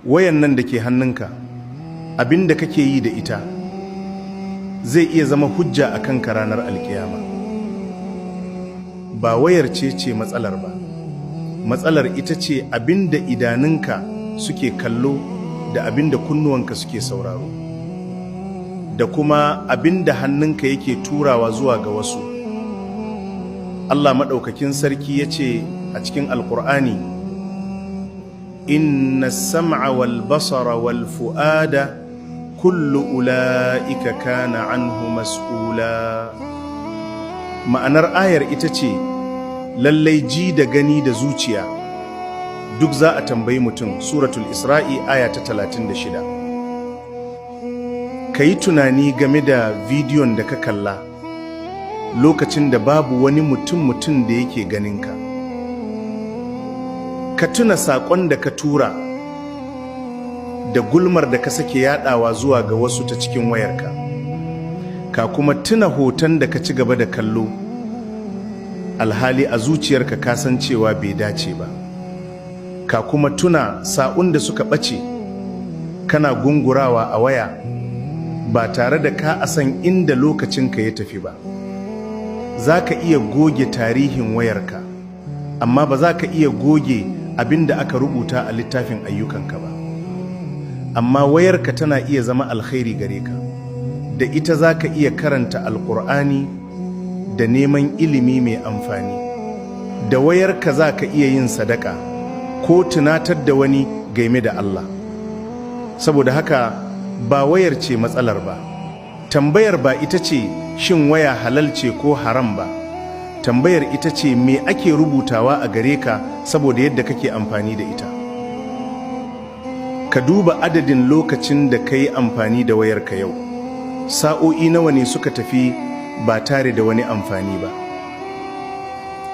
Wayan nan da ke hannunka, abin da kake yi da ita zai iya zama hujja a kanka ranar alkiyama. Ba wayar ce ce matsalar ba, matsalar ita ce abin da idanunka suke kallo da abin da kunnuwanka suke sauraro da kuma abin da hannunka yake turawa zuwa ga wasu. Allah Maɗaukakin Sarki ya ce a cikin Alƙur'ani: "Inna sam'a wal basara wal fu'ada kullu ula'ika kana anhu mas'ula." Ma'anar ayar ita ce lallai ji da gani da zuciya duk za a tambayi mutum. Suratul Isra'i, aya ta 36. Ka yi tunani game da bidiyon da ka kalla lokacin da babu wani mutum-mutum da yake ganinka. Ka tuna saƙon da ka tura da gulmar da ka sake yadawa zuwa ga wasu ta cikin wayarka. Ka kuma tuna hoton da ka ci gaba da kallo alhali a zuciyarka ka san cewa bai dace ba. Ka kuma tuna sa'un da suka ɓace kana gungurawa a waya ba tare da ka san inda lokacinka ya tafi ba. Za ka iya goge tarihin wayarka, amma ba za ka iya goge abin da aka rubuta a littafin ayyukanka ba. Amma wayarka tana iya zama alkhairi gare ka. Da ita za ka iya karanta Alkur'ani da neman ilimi mai amfani. Da wayarka za ka iya yin sadaka ko tunatar da wani game da Allah. Saboda haka, ba wayar ce matsalar ba. Tambayar ba ita ce shin waya halal ce ko haram ba. Tambayar ita ce me ake rubutawa a gare ka saboda yadda kake amfani da ita. Ka duba adadin lokacin da ka yi amfani da wayarka yau. Sa'o'i nawa ne suka tafi ba tare da wani amfani ba?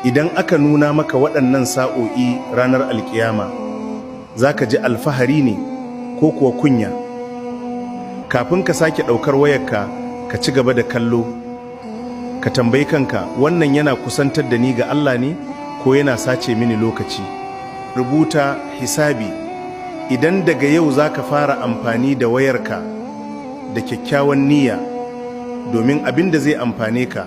Idan aka nuna maka waɗannan sa'o'i ranar alkiyama, za ka ji alfahari ne ko kuwa kunya? Kafin ka sake ɗaukar wayarka ka ci gaba da kallo, ka tambayi kanka: wannan yana kusantar da ni ga Allah ne ko yana sace mini lokaci? Rubuta hisabi. Idan daga yau za ka fara amfani da wayarka da kyakkyawan niyya domin abin da zai amfane ka.